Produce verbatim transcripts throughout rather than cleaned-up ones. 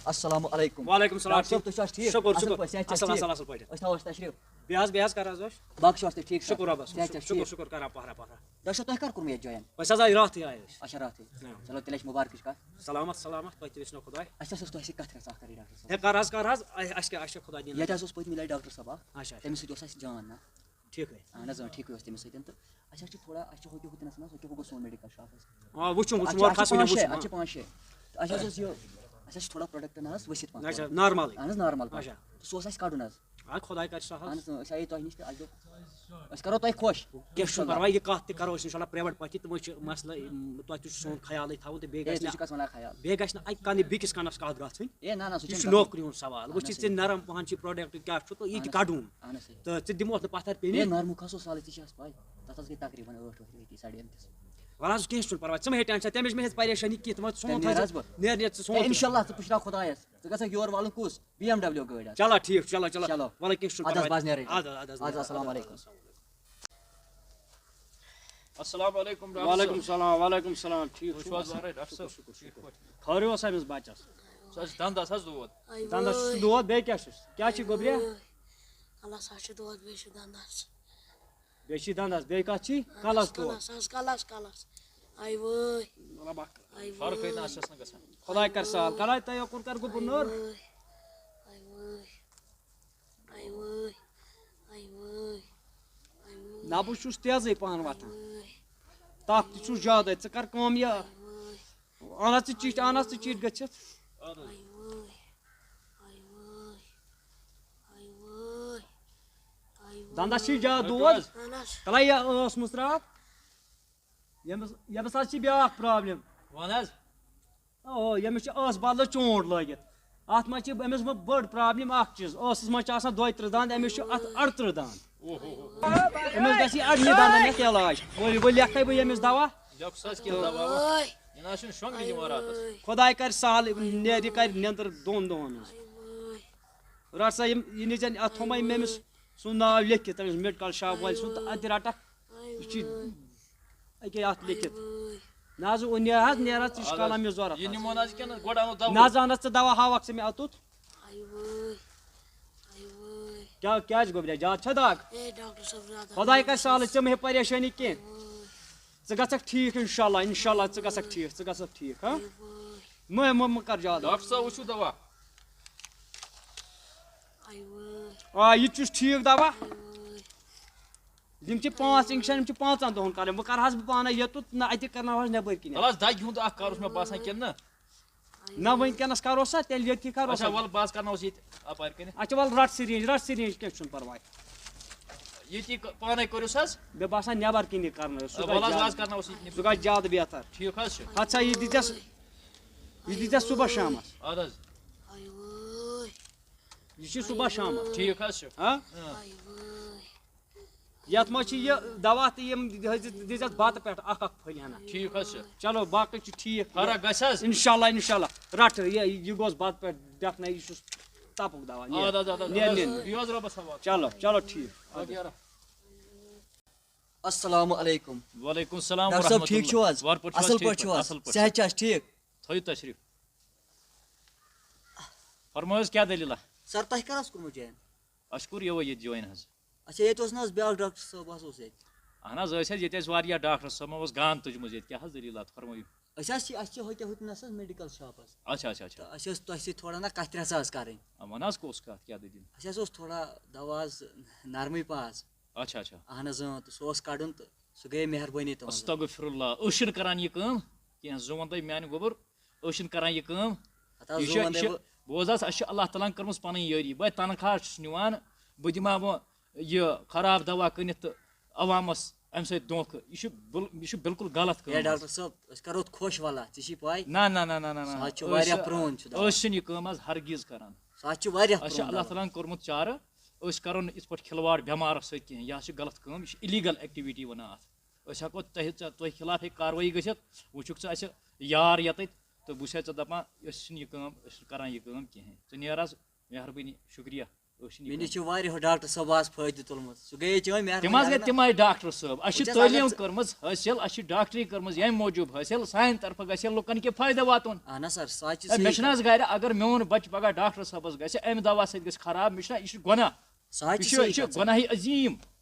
السلام علیکم۔ وعلیکم السلام۔ ڈاکٹر صٲب، تُہۍ چھِو حظ ٹھیٖک؟ شُکُر، اَصٕل شُکُر۔ پٲٹھۍ، صحت چھا اَصٕل، ٹھیٖک؟ اَصٕل پٲٹھۍ۔ أسۍ تھاوو حظ تشریٖف۔ بیٚیہِ حظ، بیٚیہِ حظ کَر حظ وٕچھ۔ باقٕے چھِو حظ تُہۍ ٹھیٖک؟ شُکُر رۄبَس کُن۔ صحت چھا شُکُر، ٹھیٖک؟ شُکُر، کَران پَہرا، پَہرا۔ ڈاکٹر صٲب، تۄہہِ کَر کوٚرمُت یَتھ join؟ أسۍ حظ آیہِ راتھٕے آیہِ أسۍ۔ اچھا، راتھٕے۔ آ۔ چلو، تیٚلہِ حظ چھِ مُبارکٕچ کَتھ۔ سلامت، سلامت، تۄہہِ تہِ وٕچھنو خۄداے۔ اَسہِ حظ ٲس تۄہہِ سۭتۍ کَتھ رژھ اَکھ کَرٕنۍ، ڈاکٹر صٲب۔ ہے، کَر حظ، کَر حظ، اَ-، اَسہِ کیٛاہ، اَسہِ چھا خۄداے دِیِن؟ ییٚتہِ حظ اوس پٔتمہِ لَٹہِ ڈاکٹر صٲب اَکھ۔ اچھا، اچھا۔ تٔمِس سۭتۍ اوس اَسہِ جان نا۔ ٹھیٖکٕے۔ اہن حظ، اۭں، ٹھیٖکٕے اوس تٔمِس سۭتۍ۔ تہٕ اَسہِ حظ چھِ تھوڑا، اَسہِ چھِ ہُتہِ ہُتہِ نَس، ہُتہِ گوٚو سون میڈیکل شاپَس۔ آ، وٕچھُن، وٕچھُن، اَتھ چھِ، اورٕ اَتھ چھِ کھسُن، پانٛژھ شےٚ، وٕچھُن، اَتھ چھِ آ۔ پانٛژھ شےٚ۔ تہٕ اَسہِ حظ اوس یہِ، اَسہِ حظ چھِ تھوڑا پروڈکٹ نہ حظ ؤسِتھ پَہَن۔ اچھا، نارملٕے۔ اہن حظ، نارمل پَہَن۔ اچھا۔ تہٕ سُہ اوس اَسہِ کَڑُن حظ۔ آ، خۄداے کَرِ سہل۔ اہن حظ، اۭں، أسۍ آیے تۄہہِ نِش تہٕ اَسہِ دوٚپ، أسۍ کَرو تۄہہِ خۄش۔ کینٛہہ چھُنہٕ پَرواے، یہِ کَتھ تہِ کَرو أسۍ اِنشاءاللہ پرٛایویٹ پٲٹھی، تِمَے چھِ مسلہٕ، یِم، تۄہہِ تہِ چھُ سون خیالٕے تھاوُن تہٕ بیٚیہِ ہے، گژھِ تُہۍ نہٕ، چھِو کَتھ وَنان خیال؟ بیٚیہِ گژھِ نہٕ اَکہِ کَنہِ بیٚکِس کَنَس کَتھ گژھٕنۍ۔ ہے، نہ، نہ، سُہ یہِ چھُنہٕ چھُ کَرُن۔ نوکری ہُنٛد سوال۔ اہن وٕچھ، حظ، ژےٚ صحیح۔ نرم پَہَن چھِ پروڈکٹ کیٛاہ چھُ تہٕ یہِ تہِ اہن حظ، کَڑُن۔ اہن حظ، صحیح۔ تہٕ ژےٚ دِموتھ نہٕ پَتھر پیٚنی۔ ہے، نرمہٕ کھسو سالٕے، ژےٚ چھِ اَسہِ پَے۔ تَتھ حظ گٔے تقریٖباً ٲٹھ ؤہرۍ أتی ساڑِ ٲٹھِ۔ وَلہٕ حظ، کینٛہہ چھُنہٕ پَرواے، ژٕ مہٕ ہے ٹٮ۪نشَن، تَمِچ مہٕ ہے پریشٲنی کینٛہہ، تِم حظ سون تیٚلہِ نیرٕ حظ بہٕ۔ نیر، نیر ژٕ سون ہے، تہِ۔ اِنشاءاللہ، ژٕ پُشراو خۄدایَس۔ ژٕ گژھکھ یور والُن کُس؟ بی ایم ڈبلیو گٲڑۍ حظ۔ چلو، ٹھیٖک، چلو، چلو۔ چلو۔ وَلہٕ کینٛہہ چھُنہٕ اَدٕ حظ، پَرواے۔ بہٕ حظ نیرٕ ییٚتی۔ اَدٕ حظ، اَدٕ حظ، اَدٕ حظ، نیرٕ۔ السلام علیکُم۔ السلام علیکُم، ڈاکٹر وعلیکُم صٲب۔ السلام، وعلیکُم السلام۔ ٹھیٖک تُہۍ چھِو چھِو حظ حظ؟ واریاہ ڈاکٹر صٲب؟ شُکُر، شُکُر، شُکُر۔ خٲرٕے اوسا أمِس بَچَس؟ سُہ حظ چھِ دَنٛدَس حظ دود۔ آے دَنٛدَس چھُ وٲے۔ دود، بیٚیہِ کیٛاہ چھُس؟ کیٛاہ چھِ آے گوٚبریا؟ وٲے۔ کَلَس حظ چھُ دود، بیٚیہِ چھُ دَنٛدَس۔ بیٚیہِ چھی دَنٛدَس، بیٚیہِ کَتھ چھی؟ کَلَس دود۔ کَلَس حظ، کَلَس، کَلَس۔ آے وٲے۔ رۄبا۔ آے فرقٕے نہ وٲے۔ آسٮ۪س نہٕ گژھان۔ خۄداے کَرِ سہل، خۄداے تۄہہِ یوکُن کَر گُپُن نٔر۔ آے وٲے۔ آے وٲے۔ آے وٲے۔ آے وٲے۔ نہ، بہٕ چھُس تیزٕے پَہَن وۄتھان۔ آے وٲے۔ تَپھ تہِ چھُس زیادَے، ژٕ کَر کٲم یہِ۔ آے وٲے۔ اَن حظ ژٕ چِٹھۍ، اَن حظ ژٕ چِٹھۍ گٔژھِتھ۔ آے وٲے۔ آے وٲے۔ آے وٲے۔ آے وٲے۔ دَنٛدَس چھِ زیادٕ دود۔ اَہَن حظ۔ تَلہ یہِ ٲس مٕژ راتھ۔ ییٚمِس، ییٚمِس حظ چھِ بیٛاکھ پرابلم۔ وَن حظ۔ او، ییٚمِس چھِ ٲس بدلہٕ چونٛٹ لٲگِتھ۔ اَتھ منٛز چھِ أمِس وۄنۍ بٔڑ پرابلم اَکھ چیٖز، ٲسَس منٛز چھِ آسان دۄیہِ تٕرٛہ دَنٛد، أمِس چھُ اَتھ اَڑتٕرٛہ دَنٛد۔ اوہ، اوہ، اوہ۔ أمِس گژھِ یہِ اَڑنی دَنٛدَن یَتھ علاج۔ ؤلِو، ؤلِو، لیکھَے بہٕ ییٚمِس دَوا۔ لیکھ سا کینٛہہ دَوا وَوا۔ یہِ نہ حظ چھُنہٕ شۄنٛگنٕے یِوان راتَس۔ خۄداے کَرِ سہل، نیرِ، یہِ کَرِ نیٚنٛدٕر دۄن دۄہَن ہٕنٛز۔ رَٹ سا یِم، یہِ نِچَن، اَتھ تھوٚمَے مےٚ أمِس سُنٛد ناو لیکھِتھ، تٔمِس میڈیکل شاپ وٲلۍ سُنٛد، تہٕ اَتہِ رَٹَکھ۔ یہِ چھِ أکے اَتھ لیکھِتھ۔ نہ حظ، وۄنۍ نیر حظ، نیر حظ، ژٕ چھُکھ اَدٕ حظ، کَلَم یہِ ضوٚرَتھ یہِ حظ۔ نِمو نہ حظ کِنہٕ گۄڈٕ اَنو دَوہٕے؟ نہ حظ، اَہَن حظ، ژٕ دَوا ہاوَکھ ژٕ مےٚ اَتُتھ۔ آے وٲے، آے وٲے۔ کیٛاہ، کیٛازِ گوٚبریا، زیادٕ چھا دَگ؟ اے ڈاکٹر صٲب، زیادٕ خۄداے کَرِ سہلٕے، ژےٚ مہٕ ہے پریشٲنی کینٛہہ۔ آے وٲے۔ ژٕ گژھکھ ٹھیٖک اِنشاءاللہ، اِنشاءاللہ ژٕ گژھکھ ٹھیٖک، ژٕ گژھکھ ٹھیٖک، ہاں؟ آے وٲے۔ مہٕ، مہٕ، مہٕ کَر زیادٕ۔ ڈاکٹر صٲب، وٕچھِو دَوا۔ آے وٲے۔ آ، یہِ تہِ چھُس ٹھیٖک دَوا۔ آے وٲے۔ یِم چھِ پانٛژھ injection، یِم چھِ پانٛژَن دۄہَن کَرٕنۍ۔ وۄنۍ کَرٕ حظ بہٕ پانَے یوٚتُتھ، نہ اَتہِ کَرناوہَس نٮ۪بٕرۍ کِنۍ۔ وَلہٕ حظ، دَگہِ ہُنٛد اَکھ کَرُس مےٚ باسان کِنہٕ نہ؟ نہ، وٕنکیٚنَس کَرو سا، تیٚلہِ ییٚتی کَرو اچھا، سا۔ وَلہٕ بہٕ حظ کَرناوَس ییٚتہِ اَپارِ کِنۍ۔ اچھا، وَلہٕ رَٹ syringe، رَٹ syringe، کینٛہہ چھُنہٕ پَرواے۔ ییٚتی ک-، پانَے کٔرِو سا حظ۔ مےٚ باسان نٮ۪بَر کِنی کَرنٲیِو، سُہ آ، گژھِ وَلہٕ حظ، وَلہٕ حظ زیادٕ، کَرناوَس ییٚتہِ۔ سُہ گژھِ زیادٕ بہتر۔ ٹھیٖک حظ چھُ۔ اَدٕ سا، یہِ دیٖزٮ۪س، یہِ دیٖزٮ۪س صُبحَس شامَس۔ اَدٕ حظ۔ آے وٲے۔ یہِ چھُ صُبحَس شامَس۔ ٹھیٖک حظ چھُ۔ ہاں؟ اۭں۔ آے وٲے۔ یَتھ منٛز چھِ یہِ دوا تہٕ یِم دیٖزٮ۪س بَتہٕ پٮ۪ٹھ اَکھ اَکھ پھٔلۍ ہنا۔ ٹھیٖک حظ چھُ۔ چلو، باقٕے چھُ ٹھیٖک۔ فرق گژھِ حظ؟ اِنشاءاللہ، اِنشاءاللہ۔ رَٹ، یہِ، یہِ گوٚژھ بَتہٕ پٮ۪ٹھ ڈٮ۪کھنَے، یہِ چھُس تَپُک دوا۔ نیر، اَدٕ حظ، اَدٕ حظ، نیر، اَدٕ حظ۔ نیر۔ بِہِو حظ رۄبَس حوالہٕ۔ چلو، چلو، ٹھیٖک۔ اَدٕ حظ۔ السلام علیکم۔ وعلیکم السلام ڈاکٹر صٲب، ورحمۃ ٹھیٖک اللہ۔ چھِو حظ؟ وارٕ پٲٹھۍ چھِو حظ؟ اَصٕل پٲٹھۍ، صحت اَصٕل چھا حظ پٲٹھۍ۔ ٹھیٖک؟ صحت چھا حظ ٹھیٖک؟ تھٲیِو تشریٖف۔ فرمٲیِو حظ، کیٛاہ دٔلیٖلہ؟ سَر، تۄہہِ کَر حظ کوٚرمُت join؟ اَسہِ کوٚر یَوَے ییٚتہِ join حظ۔ اچھا، ییٚتہِ اوس نہ حظ بیٛاکھ ڈاکٹر صٲب حظ اوس ییٚتہِ؟ اہن حظ، ٲسۍ حظ ییٚتہِ، ٲسۍ واریاہ ڈاکٹر صٲبَن اوس گان تُجمٕژ ییٚتہِ، کیٛاہ حظ دٔلیٖلہ؟ فرمٲیِو۔ أسۍ حظ چھِ، اَسہِ چھِ ہوٚتہِ، ہوٚتہِ نَس حظ میڈیکل شاپَس۔ اچھا، اچھا، اچھا۔ تہٕ اَسہِ ٲس تۄہہِ سۭتۍ تھوڑا نہ کَتھِ رَژھا حظ کَرٕنۍ۔ آ، وَن حظ، کُس کَتھ، کیٛاہ دٔلیٖل؟ اَسہِ حظ اوس تھوڑا دَوا حظ نرمٕے پَہَس۔ اچھا، اچھا۔ اہن حظ، اۭں، تہٕ سُہ اوس کَڑُن تہٕ سُہ گٔیے مہربٲنی تُہٕنٛز۔ استغفر اللہ، أسۍ چھِنہٕ کَران یہِ کٲم کینٛہہ، زٕ وَن تۄہہِ میٛانہِ گوٚبُر، أسۍ چھِنہٕ کَران یہِ کٲم۔ ہَتہٕ حظ، یہِ زٕ چھِ، وَن یہِ تۄہہِ چھِ، بہٕ بوز حظ، اَسہِ چھِ اللہ تعالیٰ ہَن کٔرمٕژ پَنٕنۍ یٲری، بہٕ تَنخواہ چھُس نِوان، بہٕ دِمہٕ ہا وۄنۍ یہِ خراب دَوا کٕنِتھ تہٕ عوامَس اَمہِ سۭتۍ دھوکہٕ۔ یہِ چھُ بِل-، یہِ چھُ بِلکُل غلط کٲم ہے حظ۔ ڈاکٹر صٲب، أسۍ کَرو خۄش وَلا، ژےٚ چھی پَے؟ نہ، نہ، نہ۔ سُہ حظ چھُ واریاہ أسۍ، پرٛون چھُ دَوا۔ أسۍ چھِنہٕ یہِ کٲم حظ ہرگیٖز کَران۔ سُہ حظ چھُ واریاہ اَسہِ چھُ پرٛون اللہ دَوا۔ تعالیٰ ہَن کوٚرمُت چارٕ، أسۍ کَرو نہٕ یِتھ پٲٹھۍ کھِلواڑ بٮ۪مارَس سۭتۍ کِہیٖنۍ۔ یہِ حظ چھِ غلط کٲم، یہِ چھِ illegal activity وَنان اَتھ۔ أسۍ ہٮ۪کو تۄہہِ، ژےٚ، تۄہہِ خلاف ہیٚکہِ کاروٲیی گٔژھِتھ۔ وۄنۍ چھُکھ ژٕ اَسہِ یار یَتٕتۍ تہٕ بہٕ چھُسَے ژےٚ دَپان، أسۍ چھِنہٕ یہِ کٲم، أسۍ چھِنہٕ کَران یہِ کٲم کِہیٖنۍ۔ ژٕ نیر حظ، مہربٲنی، شُکریہ۔ أسۍ چھِنہٕ یہِ مےٚ نِش چھُ واریاہو ڈاکٹر صٲب آز فٲیدٕ تُلمُت۔ سُہ گٔیے چٲنۍ مہربٲنی تِم حظ گٔے اگر نہٕ تِمے ڈاکٹر صٲب۔ اَسہِ چھِ وٕچھ حظ، اگر تعلیٖم ژٕ کٔرمٕژ حٲصِل، اَسہِ چھِ ڈاکٹری کٔرمٕژ ییٚمہِ موٗجوٗب حٲصِل، سانہِ طرفہٕ گژھِ لُکن کہِ فٲیدٕ واتُن۔ اہن حظ سر، سُہ حظ چھِ اے، مےٚ صحیح چھِنہٕ کتھ۔ حظ گرِ، اگر میون بچہٕ پگاہ ڈاکٹر صٲبس گژھِ، امہِ دوا سۭتۍ گژھِ خراب، مےٚ چھُنہ، یہِ چھُ گۄناہ۔ سُہ حظ یہِ چھِ چھُ، صحیح یہِ چھُ کتھ سر۔ گۄناہی عظیٖم۔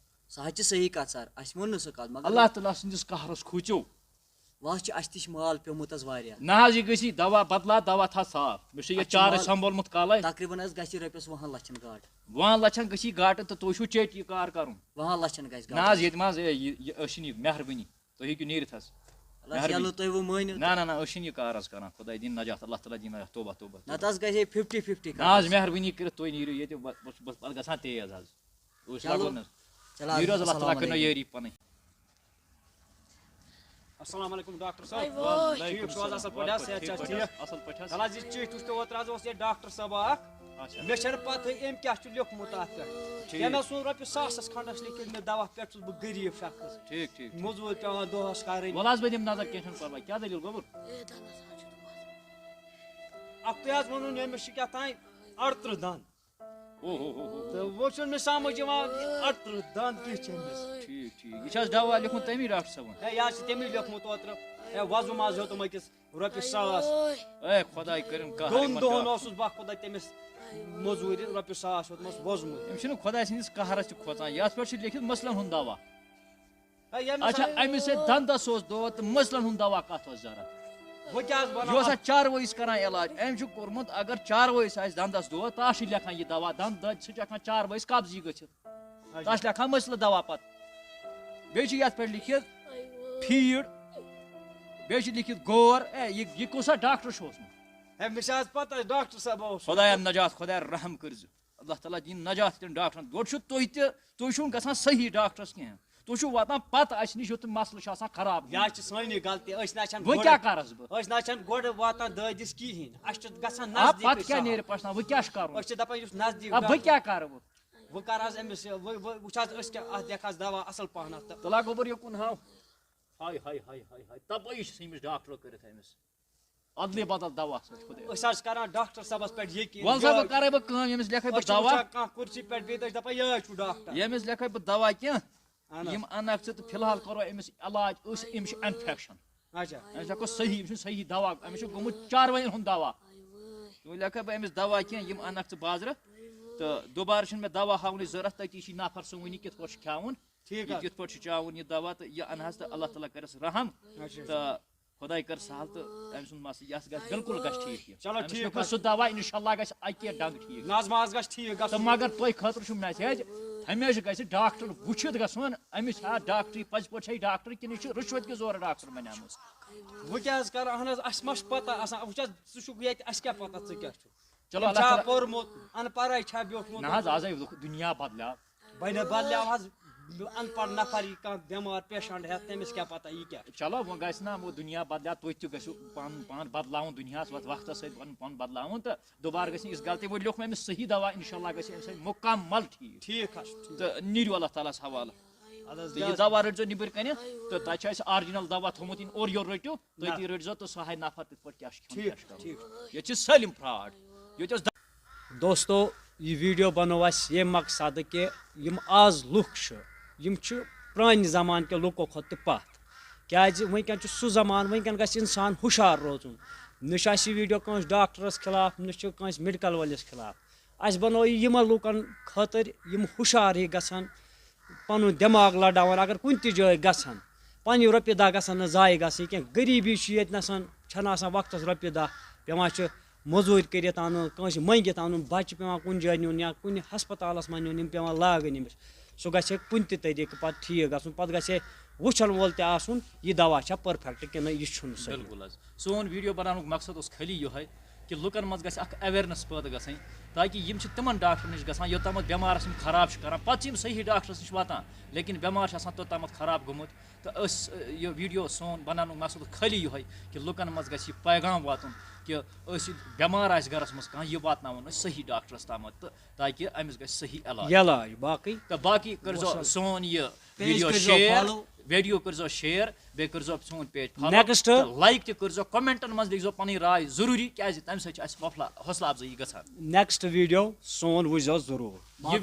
سُہ حظ چھِ صحیح کتھ سر، اَسہِ ووٚن نہٕ سُہ کتھ، مگر اللہ تعالیٰ سٕنٛدِس قہرس کھوٗژِو۔ وۄنۍ حظ چھِ، اَسہِ تہِ چھِ مال پیوٚمُت حظ واریاہ۔ نہ حظ، یہِ گژھِ دوا بدلا دوا تھا صاف۔ مےٚ چھُ یہِ اَسہِ چھِ چارٕے مال سنبھولمُت کالے۔ تقریباً حظ گژھِ یہِ رۄپیَس وُہَن لَچھَن گاٹہٕ۔ وُہَن لَچھَن گژھِ یہِ گاٹہٕ تہٕ تُہۍ چھُو چیٚٹۍ یہِ کار کَرُن۔ وُہَن لَچھَن گژھِ نہ گاٹہٕ۔ حظ، ییٚتہِ ما حظ، اے، یہِ، یہِ، أسۍ چھِنہٕ یہِ مہربٲنی۔ تُہۍ ہیٚکِو نیٖرِتھ حظ۔ وَلہٕ حظ، مہربٲنی۔ یَلہٕ تُہۍ وۄنۍ مٲنِو نہ، تہٕ۔ نہ، نہ، أسۍ چھِنہٕ یہِ کار حظ کَران۔ خۄداے دِیِن نجات، اللہ تعالیٰ دِیِن نجات۔ توبہ، توبہ، توبہ۔ نَتہٕ حظ گژھِ ہے فِفٹی فِفٹی نہ حظ، کَرُن۔ مہربٲنی کٔرِتھ تُہۍ نیٖرِو ییٚتہِ، بہٕ، بہٕ، بہٕ، پَتہٕ گژھان تیز حظ۔ أسۍ چلو۔ لَگو نہٕ حظ۔ چلو حظ، نیٖرِو حظ، اللہ السلام تعالیٰ کٔرِنو علیکُم۔ یٲری پَنٕنۍ۔ السلام علیکم ڈاکٹر صٲب۔ وعلیکم ٹھیٖک چھِو حظ؟ السلام۔ اَصٕل پٲٹھۍ حظ؟ صحت چھا ٹھیٖک حظ؟ ٹھیٖک۔ اَصٕل پٲٹھۍ حظ۔ وَلہٕ حظ، یہِ چِٹھۍ وٕچھتو اوترٕ حظ اوس یہِ ڈاکٹر صٲب اَکھ۔ اچھا۔ مےٚ چھَنہٕ پَتہٕ أمۍ کیٛاہ چھُ لیوٚکھمُت اَتھ پٮ۪ٹھ۔ ٹھیٖک۔ مےٚ نہ سُہ رۄپیہِ ساسَس کھنٛڈَس لیکھِتھ مےٚ دَوا، پٮ۪ٹھ چھُس بہٕ غریٖب شخص۔ ٹھیٖک، ٹھیٖک، ٹھیٖک۔ موٚزوٗرۍ پٮ۪وان دۄہَس کَرٕنۍ۔ وَلہٕ حظ، بہٕ دِمہٕ نظر، کینٛہہ چھُنہٕ پَرواے۔ کیٛاہ دٔلیٖل گوٚبُر؟ اَکھتُے حظ ووٚنُن أمِس چھِ کیٛاہ تام اَڑترٕہ دَنٛد۔ اوہ، اوہ، اوہ، اوہ۔ تہٕ وۄنۍ چھُنہٕ مےٚ سمجھ یِوان، یہِ اَڑترٕہ دَنٛد کیٛاہ چھِ أمِس؟ ٹھیٖک، ٹھیٖک۔ یہِ چھا حظ دوا لیوٚکھمُت تَمی ڈاکٹر صٲبَن؟ ہے، یہِ حظ چھِ تَمی لیوٚکھمُت اوترٕ۔ ہے، وۄزُم حظ ہیوٚتُم أکِس رۄپیہِ ساس۔ اے، خۄداے کٔرِن قہر دۄن یِمَن دۄہَن ڈاکٹر۔ اوسُس بہٕ خۄدا تٔمِس موٚزوٗرِ رۄپیہِ ساس ہیوٚتمَس وۄزمُت۔ أمِس چھُنہٕ خۄداے سٕنٛدِس قہرَس تہِ کھوژان۔ یَتھ پٮ۪ٹھ چھُ لیکھِتھ مَثلَن ہُنٛد دوا۔ ہے، ییٚمِس اچھا، سا-، أمِس سۭتۍ دَنٛدَس اوس دود تہٕ مَثلَن ہُنٛد دوا کَتھ اوس ضروٗرت؟ وۄنۍ کیٛاہ حظ بَناو یہِ اوس اَتھ؟ اَتھ چاروٲیِس کَران علاج۔ أمۍ چھُ کوٚرمُت، اگر چاروٲیِس آسہِ دَنٛدَس دود، تَس چھِ لیکھان یہِ دَوا، دَنٛد دٲدۍ سۭتۍ چھُ ہٮ۪کان چاروٲیِس قبضی گٔژھِتھ۔ اچھا۔ تَس چھِ لیکھان مَثلہٕ دوا پَتہٕ۔ بیٚیہِ چھِ یَتھ پٮ۪ٹھ لیکھِتھ فیٖڈ، بیٚیہِ چھِ لیکھِتھ گور۔ اے، یہِ، یہِ کُس سا ڈاکٹر چھُ اوسمُت؟ ہے، مےٚ چھِ آز پَتہ ڈاکٹر صٲب اوس۔ خۄدایا نجات، خۄدایا رحم کٔرۍزِ۔ اللہ تعالیٰ دِیِن نجات تِم ڈاکٹرن۔ گۄڈٕ چھُو تُہۍ تہِ، تُہۍ چھُو نہٕ گژھان صحیح ڈاکٹرس کینٛہہ۔ تُہۍ چھِو واتان پتہٕ اَسہِ نِش، یوٚت مسلہٕ چھُ آسان خراب گوٚمُت۔ یہِ حظ چھِ سٲنی غلطی، أسۍ نہ حظ چھَنہٕ وۄنۍ گۄڈٕ، کیٛاہ کَرس بہٕ؟ أسۍ نہ حظ چھَنہٕ گۄڈٕ واتان دٲدِس کِہیٖنۍ، اَسہِ چھُ گژھان آ، نزدیٖکٕے پتہٕ کیٛاہ سہل۔ نیرِ پَشناو؟ وۄنۍ کیٛاہ چھُ کَرُن؟ أسۍ چھِ دَپان یُس نزدیٖک آ، بہٕ ڈاکٹر۔ کیٛاہ کَرٕ وۄنۍ؟ وۄنۍ کَر حظ أمِس یہِ، وۄنۍ، وۄنۍ وٕچھ حظ أسۍ کیٛاہ اَتھ دِکھ حظ دوا اَصٕل پَہنَتھ تہٕ۔ تُل ہا گوٚبُر یہِ کُن ہاو۔ ہاے، ہاے، ہاے، ہاے، ہاے، تبٲہی چھِ أمِس ڈاکٹرو کٔرِتھ أمِس۔ ادلہِ بدل دوا سۭتۍ خۄدایَس۔ أسۍ حظ چھِ کران ڈاکٹر صٲبَس پٮ۪ٹھ یقیٖن۔ وَلہٕ سا بہٕ یورٕ۔ کَرَے بہٕ کٲم، ییٚمِس لیکھَے بہٕ أسۍ چھِ دوا۔ وٕچھان کانٛہہ کُرسی پٮ۪ٹھ بِہِتھ، أسۍ دَپان، یِہوٚے چھُ ڈاکٹر۔ ییٚمِس لیکھَے بہٕ دوا کینٛہہ، اَہَن حظ۔ یِم اَنَکھ ژٕ تہٕ فی الحال کَرو أمِس علاج، أسۍ، أمِس چھُ infection۔ اچھا۔ أمِس لیکھو صحیح، أمِس چھُ صحیح دوا، أمِس چھُ گوٚمُت چاروایَن ہُنٛد دوا۔ وۄنۍ لیکھَے بہٕ أمِس دوا کینٛہہ، یِم اَنَکھ ژٕ بازرٕ، تہٕ دُبارٕ چھُنہٕ مےٚ دوا ہاونٕچ ضوٚرَتھ، تٔتی چھُ نفر سُہ وٕنہِ کِتھ پٲٹھۍ چھُ کھیٛاوُن۔ ٹھیٖک یہِ حظ۔ کِتھ پٲٹھۍ چھُ چاوُن یہِ دوا تہٕ یہِ اَنہٕ حظ تہٕ اللہ تعالیٰ کَرٮ۪س رحم اچھا۔ تہٕ خۄداے کَرِ سہل تہٕ أمۍ سُنٛد مسلہٕ یَتھ گژھِ بِلکُل گژھِ ٹھیٖک یہِ۔ چلو أمِس ٹھیٖک لیوٚکھُن حظ۔ سُہ دوا، اِنشاء اللہ گژھِ اَکے ڈنٛگ ٹھیٖک۔ نہ حظ، ما حظ گژھِ ٹھیٖک گژھُن۔ تہٕ مگر تۄہہِ خٲطرٕ چھُ message، ہمیشہِ گژھِ ڈاکٹر وٕچھِتھ گژھُن، أمِس چھا ڈاکٹری پٔزۍ پٲٹھۍ چھا یہِ ڈاکٹر کِنہٕ یہِ چھُ رُشوت کہِ زورٕ ڈاکٹر بنیومُت۔ وۄنۍ کیٛاہ حظ کَرو؟ اَہَن حظ، اَسہِ ما چھِ پَتہ آسان، وٕچھ حظ، ژٕ چھُکھ ییٚتہِ، اَسہِ کیٛاہ پَتہ ژٕ کیٛاہ چھُکھ؟ چلو، أمۍ اللہ چھا تعالیٰ پوٚرمُت، اَن پَڑھے چھا بیوٗٹھمُت؟ نہ حظ، آزے دُنیا بدلیو۔ بَنہِ بدلیو حظ، اَن پَڑھ نفر یی کانٛہہ بٮ۪مار patient ہٮ۪تھ، تٔمِس کیٛاہ پَتہ یی کیٛاہ چھُ؟ چلو، وۄنۍ گژھِ نہ وۄنۍ دُنیا بدلیو، تُہۍ تہِ گژھِو پَنُن پان بدلاوُن، دُنیاہَس وَتھ، وقتَس سۭتۍ پَنُن پان بدلاوُن تہٕ دُبارٕ گژھِ نہٕ یِژھ غلطی۔ وۄنۍ لیوٚکھ مےٚ أمِس صحیح دوا، اِنشاء اللہ گژھِ اَمہِ سۭتۍ مُکمل ٹھیٖک۔ ٹھیٖک حظ چھُ، ٹھیٖک۔ تہٕ نیٖرِو اللہ تعالیٰ ہَس حوالہٕ۔ اَدٕ حظ، تہٕ یہِ جِناب۔ دوا رٔٹۍزیو نیٚبٕرۍ کَنہِ، تہٕ تَتہِ چھُ اَسہِ original دوا تھوٚمُت، یِن اورٕ یورٕ رٔٹِو، تٔتی نہ۔ رٔٹۍزیو تہٕ سُہ ہاوِ نفر تِتھ پٲٹھۍ کیٛاہ چھُ کھیوٚن، ٹھیٖک، کیٛاہ چھُ کَرُن۔ ٹھیٖک۔ ییٚتہِ چھِ سٲلِم fraud۔ ییٚتہِ اوس دوستو، یہِ video بنوو اَسہِ ییٚمہِ مقصدٕ کہِ یِم آز لُکھ چھِ، یِم چھِ پرٛانہِ زمانہٕ کہِ لُکو کھۄتہٕ تہِ پَتھ۔ کیٛازِ وٕنکٮ۪ن چھُ سُہ زمانہٕ، وٕنکٮ۪ن گژھِ اِنسان ہُشار روزُن۔ نہ چھُ اَسہِ یہِ video کٲنٛسہِ ڈاکٹرَس خلاف، نہ چھُ کٲنٛسہِ medical وٲلِس خلاف۔ اَسہِ بنوو یہِ یِمَن لُکَن خٲطرٕ، یِم ہُشار ہی گژھن، پَنُن دٮ۪ماغ لڑاوان، اگر کُنہِ تہِ جایہِ گژھن، پننہِ رۄپیہِ دہ گژھن نہٕ ضایع گژھٕنۍ کینٛہہ۔ غریٖبی چھِ ییٚتہِ نَسَن، چھَنہٕ آسان وقتَس رۄپیہِ دہ، پٮ۪وان چھِ مٔزوٗرۍ کٔرِتھ اَنُن، کٲنٛسہِ مٔنٛگِتھ اَنُن، بَچہِ پٮ۪وان کُنہِ جایہِ نیُن یا کُنہِ ہسپتالَس منٛز نیُن، یِم پٮ۪وان لاگٕنۍ أمِس۔ سُہ گژھِ ہے کُنہِ تہِ طریٖقہٕ پَتہٕ ٹھیٖک گژھُن، پَتہٕ گژھِ ہے وٕچھَن وول تہِ آسُن، یہِ دوا چھا perfect کِنہٕ یہِ چھُنہٕ صحیح۔ بِلکُل حظ۔ سون video بناونُک مقصد اوس خٲلی یِہوٚے کہِ لُکَن منٛز گژھِ اکھ awareness پٲدٕ گژھٕنۍ، تاکہِ یِم چھِ تِمَن ڈاکٹرَن نِش گژھان، یوٚتامَتھ بٮ۪مارَس یِم خراب چھِ کران، پَتہٕ چھِ یِم صحیح ڈاکٹرَس نِش واتان، لیکِن بٮ۪مار چھِ آسان توٚتامَتھ خراب گوٚمُت۔ تہٕ أسۍ، یہِ video سون بناونُک مقصد اوس خٲلی یِہوٚے کہِ لُکَن منٛز گژھِ یہِ پیغام واتُن کہِ أسۍ یہِ بٮ۪مار آسہِ گَرَس منٛز کانٛہہ، یہِ واتناوون أسۍ صحیح ڈاکٹرَس تامَتھ، تہٕ تاکہِ أمِس گژھِ صحیح علاج۔ علاج باقٕے۔ تہٕ باقٕے کٔرۍزیو وَسَلام۔ سون یہِ page video کٔرۍزیو share۔ Follow۔ ویڈیو کٔرزیو شیئر، بیٚیہِ کٔرزیو سون پیج فالو۔ Next۔ لایک تہِ کٔرزیو، کمنٹن منٛز لیکھزیو پنٕنۍ راے ضروٗری، کیازِ تمہِ سۭتۍ چھِ اَسہِ حوصلہ حوصلہٕ افزٲیی گژھان۔ نیکسٹ ویڈیو سون وٕچھزیو ضروٗر۔ یہِ